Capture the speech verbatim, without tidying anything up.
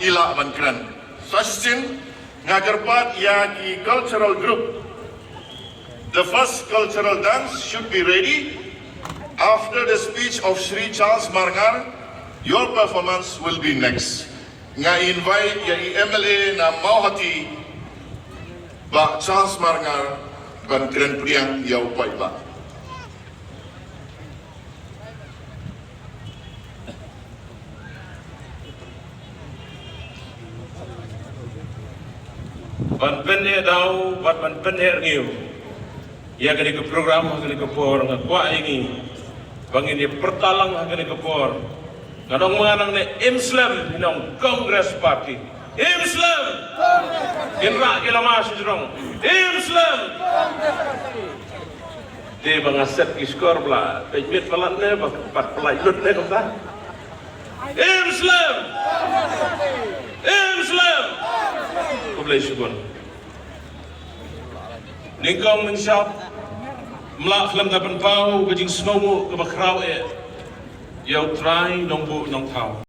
I lah ban kren. Sa shisien nga kyrpad ïa ki cultural group. The first cultural dance should be ready. After the speech of Shri Charles Marngar, your performance will be next. Nga invite ïa i M L A na Mawhati, Bah Charles Marngar, ban kren pdiang ïa u paidbah. Ban pyneh daw bad ban pyneh rngiew ïa kane ka program ha kane ka por, nga kwah ïa ngi ba ngin ïa pyrta lang ha kane ka por. Nga ong ma nga nangne, im slem, ngi ong Congress Party. Im slem. Kin rah ki lama sha jrong. Im slem. Te ba nga set ki skor ba la peit miet palat ne, ba pat pynlait lut ne kumta. Im slem. Im slem. Khublei shibun. Nyngkong nyngshap, ym lah khlem da pynpaw ka jingsngewnguh kaba khraw eh ïa U Trai Nongbuh Nongthaw.